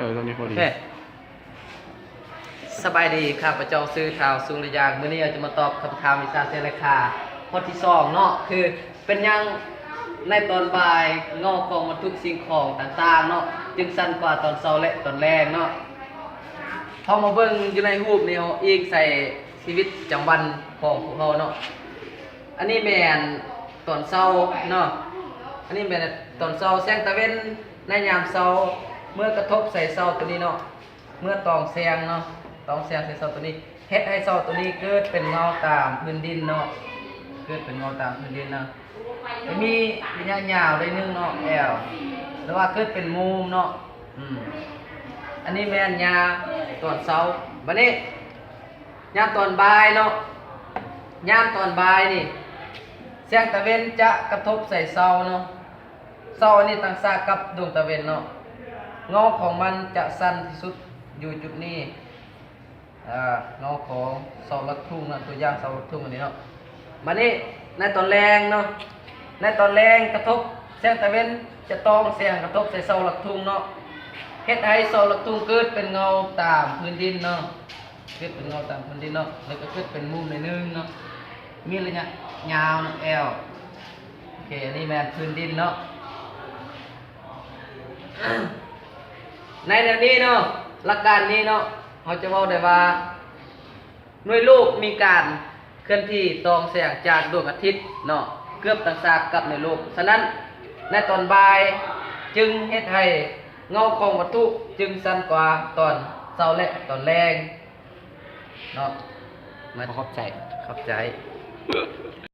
ເອີ ຕອນນີ້ພໍດີ. ໂອເຄ ສະບາຍດີ ຂ້າພະເຈົ້າຊື່ ທ້າວ ສຸງລະຍາງ. ມື້ນີ້ເຮົາຈະມາຕອບຄຳຖາມວິຊາແສງລາຄາ ຂໍ້ທີສອງເນາະ ຄື ເປັນຫຍັງໃນຕອນບ່າຍເງົາຂອງວັດຖຸສິ່ງຂອງຕ່າງໆເນາະ ຈຶ່ງສັ້ນກວ່າຕອນເຊົ້າ ແລະ ຕອນແລງເນາະ? ເຮົາມາເບິ່ງຢູ່ໃນຮູບນີ້ ເຮົາອີງໃສ່ຊີວິດປະຈຳວັນຂອງພວກເຮົາເນາະ. ອັນນີ້ແມ່ນຕອນເຊົ້າເນາະ ອັນນີ້ແມ່ນຕອນເຊົ້າ ແສງຕາເວັນໃນຍາມເຊົ້າ ເມື່ອກະທົບໃສ່ເສົາໂຕນີ້ເນາະ ເມື່ອຕອງແສງເນາະ ຕອງແສງໃສ່ເສົາໂຕນີ້ ເຮັດໃຫ້ເສົາໂຕນີ້ເກີດເປັນເງົາຕາມພື້ນດິນເນາະ ເກີດເປັນເງົາຕາມພື້ນດິນເນາະ ຈະມີໄລຍະຍາວໜ້ອຍໜຶ່ງເນາະ ແອວ ຫຼືວ່າເກີດເປັນມຸມເນາະ. ອືມ ອັນນີ້ແມ່ນຍາມຕອນເຊົ້າ. ບາດນີ້ ຍາມຕອນບ່າຍເນາະ ຍາມຕອນບ່າຍນີ້ ແສງຕາເວັນຈະກະທົບໃສ່ເສົາເນາະ ເສົາອັນນີ້ຕັ້ງສາກກັບດວງຕາເວັນເນາະ ເງົາຂອງມັນຈະສັ້ນທີ່ສຸດຢູ່ຈຸດນີ້ ອາ ເງົາຂອງເສົາຫຼັກທຸງເນາະ ຕົວຢ່າງເສົາຫຼັກທຸງອັນນີ້ເນາະ. ບາດນີ້ໃນຕອນແລງເນາະ ໃນຕອນແລງກະທົບ ແສງຕາເວັນຈະຕອງແສງກະທົບໃສ່ເສົາຫຼັກທຸງເນາະ ເຮັດໃຫ້ເສົາຫຼັກທຸງເກີດເປັນເງົາຕາມພື້ນດິນເນາະ ເກີດເປັນເງົາຕາມພື້ນດິນເນາະ ແລ້ວກະເກີດເປັນມຸມໜ້ອຍໜຶ່ງເນາະ ມີໄລຍະຍາວເນາະ ແອວ. ໂອເຄ ອັນນີ້ແມ່ນພື້ນດິນເນາະ. ໃນແນວນີ້ເນາະ ຫຼັກການນີ້ເນາະ ເຮົາຈະເວົ້າໄດ້ວ່າ ໜ່ວຍໂລກມີການເຄື່ອນທີ່ຕອງແສງຈາກດວງອາທິດເນາະ ເກືອບຕັ້ງສາກກັບໜ່ວຍໂລກ. ສະນັ້ນ ໃນຕອນບ່າຍຈຶ່ງເຮັດໃຫ້ເງົາຂອງວັດຖຸຈຶ່ງສັ້ນກວ່າຕອນເຊົ້າ ແລະ ຕອນແລງເນາະ. ມາ ຂອບໃຈ ຂອບໃຈ.